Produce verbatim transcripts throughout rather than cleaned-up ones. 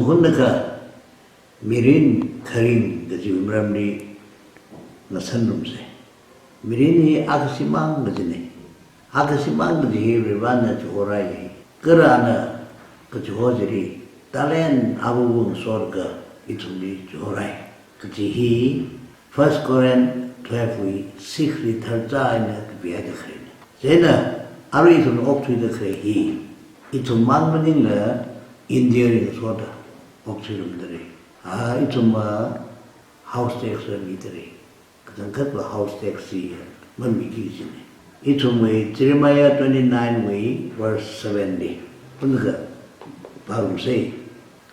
Hunaka mirin kharing kajiwui maramli ngasanrumsa. Mirin hi akha shimān kajina. Akha shimān kaji hi Varivarana chihorai. Kha ana kachiho chili talent awungshokka ithumli chihorai kaji hi First Corinth twelve wui six li tharcha eina kapihaida khaleina. Chieina arui ithum okthuida khalei hi ithum mang maningla India ringshokda okthuirumdalei. A ithum a house tax la midalei. Kachangkhatva house tax chi mamiki kajina. Ithumwui Jeremiah twenty-nine wui verse seven li. Hunaka pāngarumsa.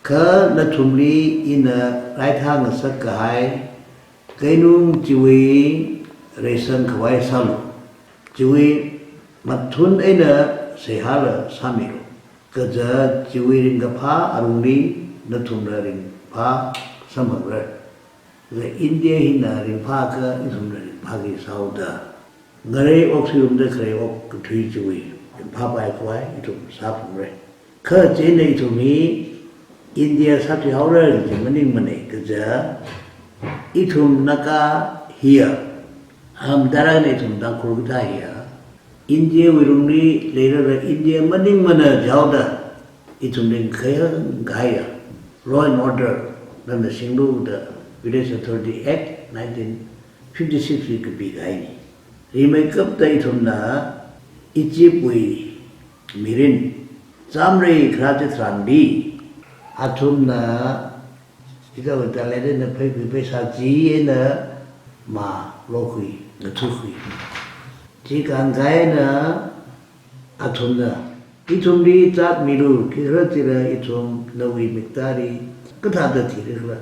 Kha nathumli ina raitha ngasak kahai keinung chiwui reisang khavai sālu. Chiwui mathun eina seihāla sāmilu. Kaja chiwui ringkaphā alungli nathumla ringphā samphangra. Kaja India hina ringphākha ithumla ringphāki sāhaoda, ngarei okthuirumda khalei okkathui chiwui ringphāpai khavai ithum sāphalungra. Kha chieina ithum hi India sāthuihaora kaji maningmana. Kaja ithum Naga hiya, ham tharan ithum Tangkhul kathā hiya, India wui lungli leilala India maningmana jihaoda, ithum ringkhayang kahaiya Law and Order, nana singlu da Village Authority Act nineteen fifty-six li kapikahaina. Rimeikapta ithumna Egypt wui mirin chāmrei kharā chitharanli, athumna ithumwui talent eina pheikhui pheisā chi eina mā lokhui, ngathukhui. Chi khangaina athumna ithumli zatmilu, khikhalajila ithum nawui miktāli kathāda thirikhala.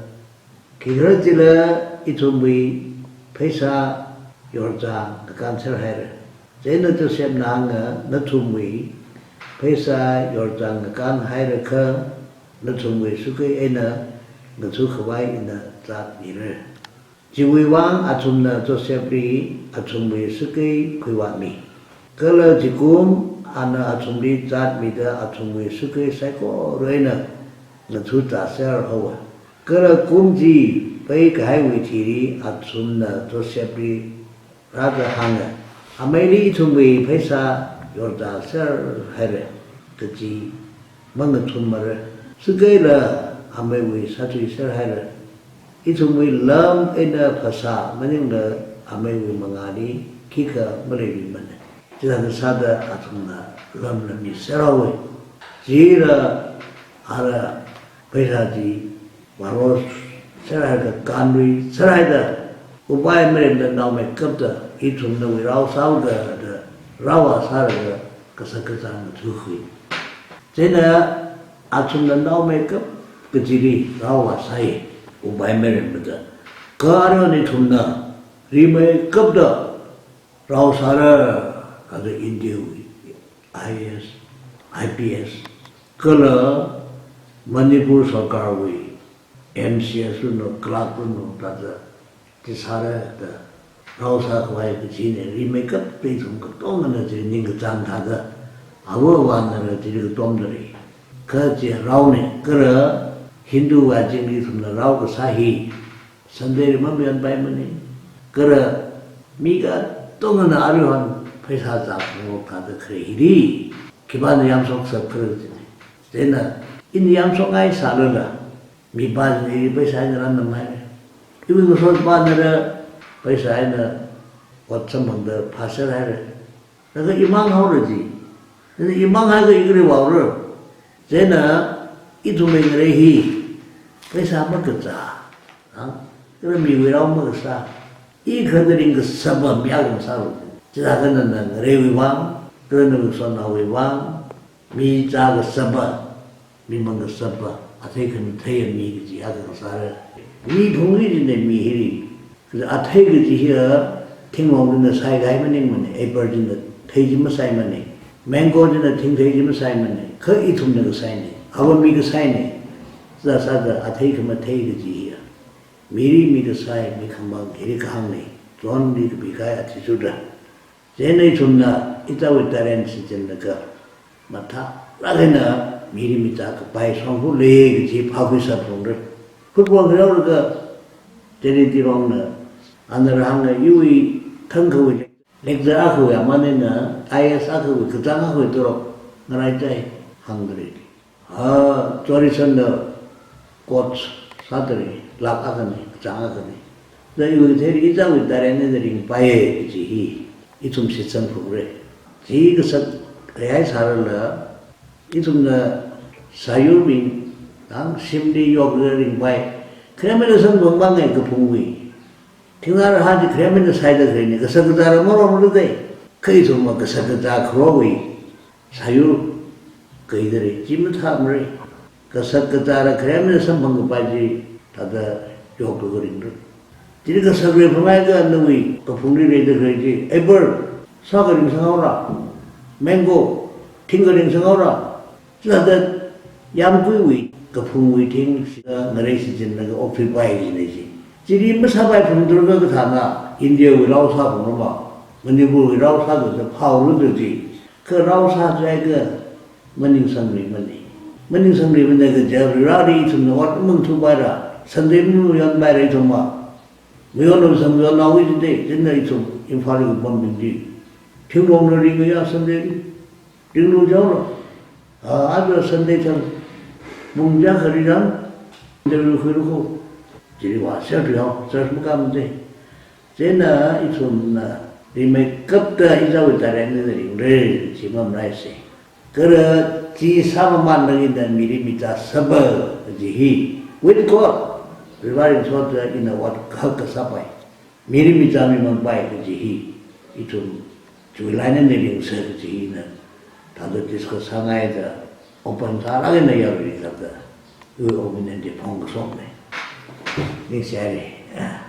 Khikhalajila ithumwui pheisā yorchāng ngakānserhaira. Chieina Josephna hānga, nathumwui pheisā yorchāng ngakānhairakha, nathumwui sākhui eina ngathukhavai ina zatmira. Chiwui vang athumna Josephli athumwui sākhui khuivātmi. Kala chikum ana athumli zatmida athumwui sākhui saikora eina ngathutā serhaowa. Kala kum chi peikahaiwui thili athumna Josephli rāda hānga, ameili ithumwui pheisā yorchāserhaira kaji mangathumara. Sākhuila ameiwui sāthuiserhaira. Ithumwui lam eina phasā maningla ameiwui mangāli khikha maleiluimana. Chithāda sāda athumna lamla miserhaowa. Chila ara pheisā chi vāroserhaida, kānluiserhaida, upai maremda naomeikapta ithumna nawui rao sāhaoda da rao vāsālaga kasā kazā ngathukhui. Chieina athumna naomeikap kachili rao vāsai, upai maremda. Kha aruihon ithumna rimeikapta rao sāra, kaja India wui I A S, I P S, kala Manipur sarkarwui M C S luno, clerk luno, thāda chi sāra da rao sākhavai kachina. Rimeikapta ithum katongana chi ningkachāng thāda, ava avānala chili katomda lei. Kha chi raona, kala Hindu vāchingli ithumna rao kasā hi Sunday li mamayonpaimana. Kala mi katongana aruihon pheisā zāphunglāk thāda khalei hili khipāna yamshok sāpkhala jina. Chieina ina yamshokngai sālala, mipā china ili pheisā eina rānamhaira. Iwui ngasotpānala pheisā eina ot samphangda phāserhaira. Laga imang haora ji. Chieina imang haiakha i kali vāhaora. Chieina ithumwui ngarei hi pheisā makazā, ha? Kala miwui rao makasā, i khangaring kasāpa mi akha ngasālu. Chithākha nana ngareiwui vang, kala nawui ngasotnaowui vang, mi zā kasāpa, mimang kasāpa, athei khamathei mi kaji akha ngasāra. Mi phungli jina mi hili. Kaja athei kaji hiya thinglong china saikahai maningmana, apple china thei chi masaimana, mango china thingthei chi masaimana, kha ithumna kasaina, ava mi kasaina. Chithā sāda athei khamathei kaji hiya mili mi kasai, mi khamang hili kahāngna, Johnli kapikahai athishurda. Chieina ithumna ichichāwui talent shichinlaga, mathālāk eina Mirin michā kapai shongfa lei kaji phākhui sāphalungra. Football ground ka Terin Tirongna, ana rāhānga iwui thangkhawui lecturer akhawui amanina, I A S akhawui kachāng akhawui turok ngarai chai hāngdalei. Ha, Chorisanna coach sādalei, lakh akhana, kachāng akhana. Da iwui theili ichāwui talent eina ringpaiya kaji hi, ithum shitsang phungra. Chi kasak kayai sārala, ithumna sāyurbing, ang shimli yoklaga ringpai. Khare mina samphang mangai kaphungwui. Thingnā rahā chi khare mina saida khaleina, kasak kazāra marong rudai. Kha ithumva kasak kazā kharowui sāyur kaidalei, chi mathāmara. Kasak kazāra khare mina samphang kapai chi, thāda yoklaga ringra. Chili kasak ringphāmei ka nawui kaphungli leida khalei chi, apple sā kha ringsanghaora, mango, thing kha ringsanghaora. Chithāda yāmguiwui kaphungwui thing sā kha ngarei shichinlaga okthuipai jina chi. Chili masāpai phungdalga kathāna, Indiawui rao sāphungrama, Manipurwui rao sā kha phāhaora da chi. Kha rao sā chai ka maningsangri mana. Maningsangri mana kaja Vareli ithumna ot mangthupaira, Sunday mayonpaira ithumva. Mayonlu sā mayonnaowui jide, chieina ithum Imphalli kapambing chi. Thingrongna ringya Sunday, ringlu jaolo. A, aja Sunday thang, mungja khari rang, Sunday ru khuiru ko. Chili vāser tu yao, church makāmde. Chieina ithumna rimeikapta ichāwui talent eina ringra, chi mamalaisa. Kha chi sāmamanlagina mirin michā sāpa kaji hi, with God, Varewui soda ina ot kha kasāpai. Mirin michā mimangpai kaji hi, ithum chiwui line eina ringsa kaji hi ina, thāda discuss sāngaida, open sālāk eina yaruili thāda, iwui opinion chi phongkashokna. Ningshilei.